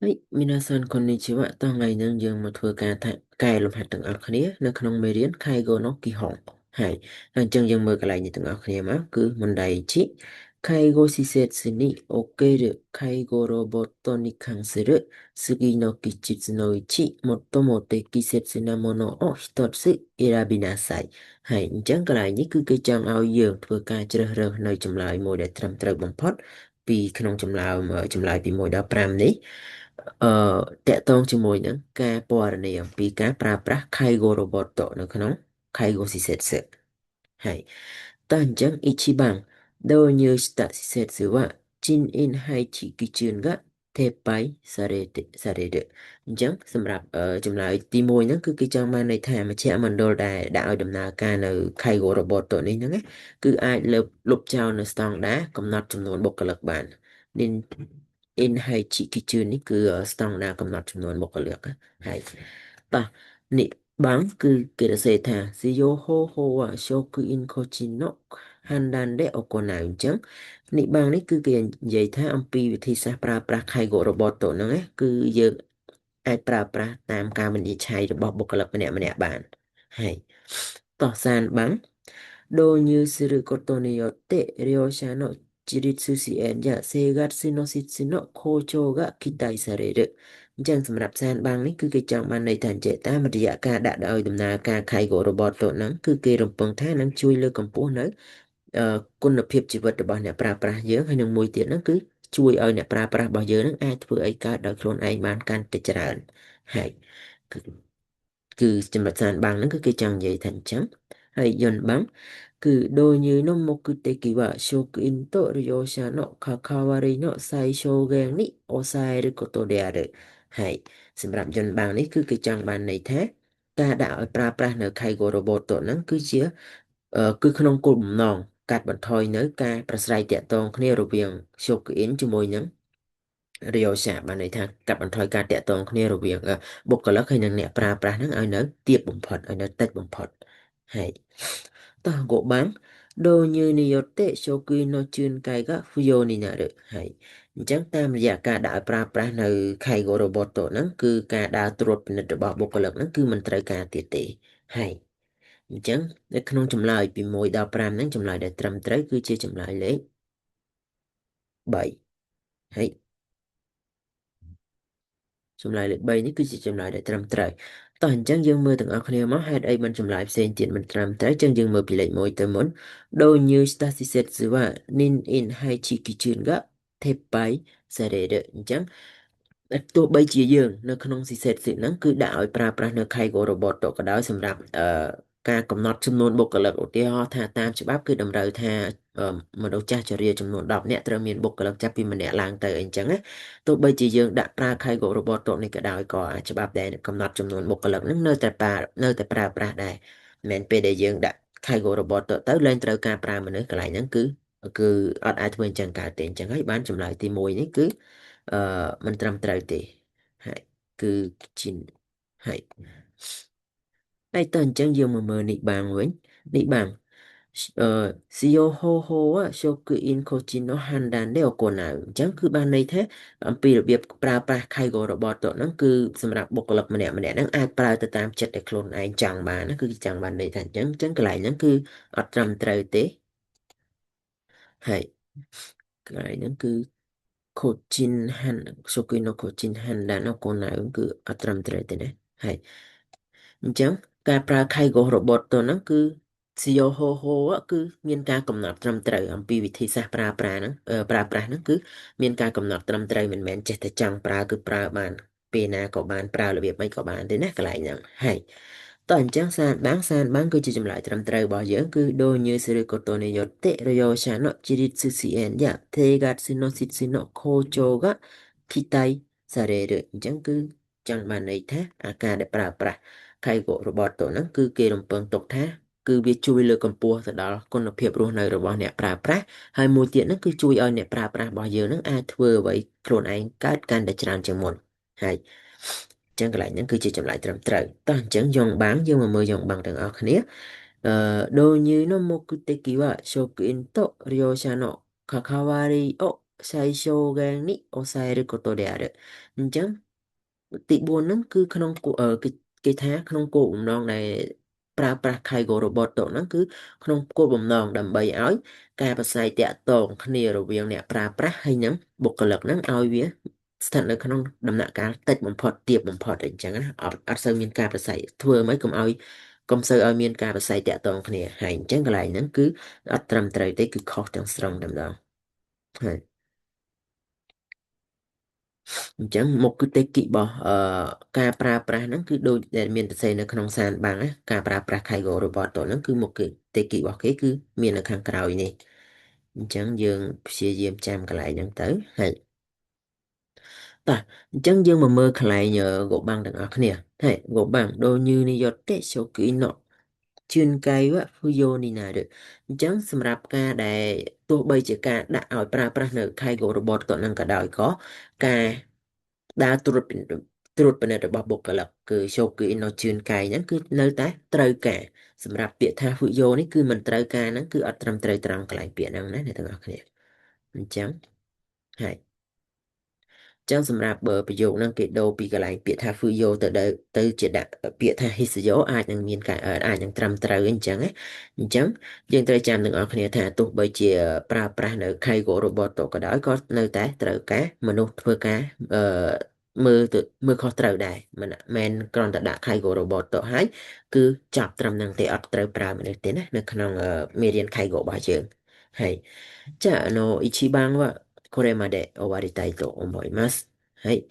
はい皆さんこんにちはតោះថ្ងៃនេះយើងមកធ្វើការថាកែលំហាត់ទាំងអស់គ្នានៅក្នុងមេរៀន介護の基本ហើយហើយអញ្ចឹងយើងមើលកន្លែងនេះទាំងអស់គ្នាមកគឺមណ្ដៃជី介護施設における介護ロボットに関する次の記述のうち最も適切なものを一つ選びなさいហើយអញ្ចឹងកន្លែងនេះគឺគេចង់ឲ្យយើងធ្វើការជ្រើសរើសនៅចម្លើយមួយដែលត្រឹមត្រូវបំផុតពីក្នុងចម្លើយចម្លើយពី1ដល់5នេះ អឺតកតងជាមួយនឹងការពណ៌នាអំពីការប្រើប្រាស់ 介護ロボット នៅក្នុង 介護施設 ហើយតោះអញ្ចឹង一番導入した施設は人員配置基準が撤廃されてされるអញ្ចឹងសម្រាប់ចម្លើយទី1ហ្នឹងគឺគេចង់បានន័យថាមជ្ឈមណ្ឌលដែលដាក់ឲ្យដំណើរការនៅ 介護ロボット នេះហ្នឹងណាគឺអាចលើលុបចោលនៅស្តង់ដារកំណត់ចំនួនបុគ្គលិកបាននេះ in ហើយ 基準 នេះគឺស្តង់ដារកំណត់ចំនួនបុគ្គលិកហើយតោះនេះបាំងគឺគេរសេរថា使用方法は職員個人の判断で行うអញ្ចឹងនេះបាំងនេះគឺគេនិយាយថាអំពីវិធីសាស្ត្រប្រើប្រាស់ 介護ロボット ហ្នឹងណាគឺយើងអាចប្រើប្រាស់តាមការវិនិច្ឆ័យរបស់បុគ្គលិកម្នាក់ម្នាក់បានហើយតោះ三番導入することによって利用者の自立支援や生活の質の向上が期待されるអញ្ចឹងសម្រាប់三番នេះគឺគេចង់បានន័យថាចេះតាមរយៈការដាក់ឲ្យដំណើរការ 介護ロボット ហ្នឹងគឺគេរំពឹងថានឹងជួយលើកកម្ពស់នៅគុណភាពជីវិតរបស់អ្នកប្រើប្រាស់យើងហើយនឹងមួយទៀតហ្នឹងគឺជួយឲ្យអ្នកប្រើប្រាស់របស់យើងហ្នឹងអាចធ្វើអីកើតដោយខ្លួនឯងបានកាន់តែច្រើនហើយគឺគឺចំណុច三番ហ្នឹងគឺគេចង់និយាយថាអញ្ចឹងហើយ四番គឺ導入の目的は職員と利用者の関わりの最小限に抑えることであるហើយសម្រាប់四番នេះគឺគេចង់បានន័យថាការដាក់ឲ្យប្រើប្រាស់នៅ 介護ロボット ហ្នឹងគឺជាគឺក្នុងគោលបំណងកាត់បន្ថយនៅការប្រស្រ័យទាក់ទងគ្នារវាង職員ជាមួយនឹង利用者បានន័យថាកាត់បន្ថយការទាក់ទងគ្នារវាងបុគ្គលិកហើយនិងអ្នកប្រើប្រាស់ហ្នឹងឲ្យនៅទាបបំផុតឲ្យនៅតិចបំផុតហើយតោះ五番導入によって職員の巡回が不要になるហើយអញ្ចឹងតាមរយៈការដាក់ឲ្យប្រើប្រាស់នៅ 介護ロボット ហ្នឹងគឺការដើរត្រួតពិនិត្យរបស់បុគ្គលិកហ្នឹងគឺមិនត្រូវការទៀតទេហើយអញ្ចឹងនៅក្នុងចម្លើយពី1ដល់5ហ្នឹងចម្លើយដែលត្រឹមត្រូវគឺជាចម្លើយលេខ3ហើយចម្លើយលេខ3នេះគឺជាចម្លើយដែលត្រឹមត្រូវតោះអញ្ចឹងយើងមើលទាំងអស់គ្នាមកហេតុអីមិនចម្លើយផ្សេងទៀតមិនត្រឹមត្រូវអញ្ចឹងយើងមើលពីលេខ1ទៅមុន導入した施設は人員配置基準が撤廃されるអញ្ចឹងទោះបីជាយើងនៅក្នុង施設ហ្នឹងគឺដាក់ឲ្យប្រើប្រាស់នៅ 介護ロボット ក៏ដោយសម្រាប់ការកំណត់ចំនួនបុគ្គលិកឧទាហរណ៍ថាតាមច្បាប់គឺតម្រូវថាមនុស្សចាស់ជរាចំនួន10នាក់ត្រូវមានបុគ្គលិកចាប់ពីម្នាក់ឡើងទៅអីចឹងណាទោះបីជាយើងដាក់ប្រើ 介護ロボット នេះក៏ដោយក៏ច្បាប់ដែលកំណត់ចំនួនបុគ្គលិកហ្នឹងនៅតែប្រើប្រាស់ដែរមិនមែនពេលដែលយើងដាក់ 介護ロボット ទៅលែងត្រូវការប្រើមនុស្សកន្លែងហ្នឹងគឺគឺអត់អាចធ្វើអញ្ចឹងកើតទេអញ្ចឹងហើយបានចម្លើយទី1នេះគឺអឺមិនត្រឹមត្រូវទេហើយគឺជីនហើយហើយតើអញ្ចឹងយើងមកមើល二番វិញ二番អឺ使用方法は職員個人の判断で行うអញ្ចឹងគឺបានន័យថាអំពីរបៀបប្រើប្រាស់ 介護ロボット ហ្នឹងគឺសម្រាប់បុគ្គលិកម្នាក់ម្នាក់ហ្នឹងអាចប្រើទៅតាមចិត្តដែលខ្លួនឯងចង់បានណាគឺចង់បានន័យថាអញ្ចឹងអញ្ចឹងកន្លែងហ្នឹងគឺអត់ត្រឹមត្រូវទេហើយកន្លែងហ្នឹងគឺ個人判職員の個人判断の行うគឺអត់ត្រឹមត្រូវទេណាហើយអញ្ចឹងការប្រើ 介護ロボット ហ្នឹងគឺ使用方法គឺមានការកំណត់ត្រឹមត្រូវអំពីវិធីសាស្ត្រប្រើប្រាស់ហ្នឹងប្រើប្រាស់ហ្នឹងគឺមានការកំណត់ត្រឹមត្រូវមិនមែនចេះតែចង់ប្រើគឺប្រើបានពេលណាក៏បានប្រើរបៀបម៉េចក៏បានទេណាកន្លែងហ្នឹងហើយតោះអញ្ចឹង三番三番គឺជាចម្លើយត្រឹមត្រូវរបស់យើងគឺ導入することによって利用者の自立支援や生活の質の向上が期待されるអញ្ចឹងគឺចង់បានន័យថាអាការដែលប្រើប្រាស់ 介護ロボット ហ្នឹងគឺគេរំពឹងទុកថាគឺវាជួយលើកកម្ពស់ទៅដល់គុណភាពរស់នៅរបស់អ្នកប្រើប្រាស់ហើយមួយទៀតហ្នឹងគឺជួយឲ្យអ្នកប្រើប្រាស់របស់យើងហ្នឹងអាចធ្វើអ្វីខ្លួនឯងកើតកាន់តែច្រើនជាងមុនហើយអញ្ចឹងកន្លែងហ្នឹងគឺជាចម្លើយត្រឹមត្រូវតោះអញ្ចឹង四番យើងមកមើល四番ទាំងអស់គ្នាអឺ導入の目的は職員と利用者の関わりを最小限に抑えることであるអញ្ចឹងទី4ហ្នឹងគឺក្នុងគោគេគេថាក្នុងគោលបំណងដែលប្រើប្រាស់ Kaigo Robot ទៅហ្នឹងគឺក្នុងគោលបំណងដើម្បីឲ្យការប្រស្រ័យទាក់ទងគ្នារវាងអ្នកប្រើប្រាស់ហើយនិងបុគ្គលិកហ្នឹងឲ្យវាស្ថិតនៅក្នុងដំណាក់កាលតិចបំផុតទាបបំផុតអញ្ចឹងណាអត់សូវមានការប្រស្រ័យធ្វើម៉េចកុំឲ្យកុំសូវឲ្យមានការប្រស្រ័យទាក់ទងគ្នាហើយអញ្ចឹងកន្លែងហ្នឹងគឺអត់ត្រឹមត្រូវទេគឺខុសទាំងស្រុងតែម្ដងហើយអញ្ចឹងមុខគឺទេគិរបស់ការប្រើប្រាស់ហ្នឹងគឺដូចដែលមានសរសេរនៅក្នុងសានបាំងណាការប្រើប្រាស់ Kaigo Robot ទៅហ្នឹងគឺមុខគឺទេគិរបស់គេគឺមាននៅខាងក្រោយនេះអញ្ចឹងយើងព្យាយាមចាំកន្លែងហ្នឹងទៅហើយតោះអញ្ចឹងយើងមកមើលកន្លែងហ្គោបាំងទាំងអស់គ្នាហើយហ្គោបាំងដូញឺនិយតេសូគីណូជឿនកៃវៈហ្វូយ៉ូនីណារអញ្ចឹងសម្រាប់ការដែលទោះបីជាការដាក់ឲ្យប្រើប្រាស់នៅ Kaigo Robot ទៅនឹងក៏ដោយក៏ការដើរត្រួតពិនិត្យត្រួតពិនិត្យរបស់បុគ្គលិកគឺជោគីណូជឿនកៃហ្នឹងគឺនៅតែត្រូវការសម្រាប់ពាក្យថាហ្វូយ៉ូនេះគឺមិនត្រូវការហ្នឹងគឺអត់ត្រឹមត្រូវត្រង់កន្លែងពាក្យហ្នឹងណាអ្នកទាំងអស់គ្នាអញ្ចឹងហើយចឹងសម្រាប់បើប្រយោគហ្នឹងគេដូរពីកន្លែងពាក្យថា fuyo ទៅដល់ទៅជាដាក់ពាក្យថា hisyo អាចនឹងមានការអាចនឹងត្រឹមត្រូវអញ្ចឹងណាអញ្ចឹងយើងត្រូវចាំទាំងអស់គ្នាថាទោះបីជាប្រើប្រាស់នៅ Kaigo Robot ក៏ដោយក៏នៅតែត្រូវការមនុស្សធ្វើការអឺមើលទៅមើលខុសត្រូវដែរមិនមែនគ្រាន់តែដាក់ Kaigo Robot ទៅហើយគឺចាប់ត្រឹមហ្នឹងទេអត់ត្រូវប្រើមនុស្សទេណានៅក្នុងមេរៀន Kaigo របស់យើងហើយじゃあ、一番はこれまで終わりたいと思います。はい。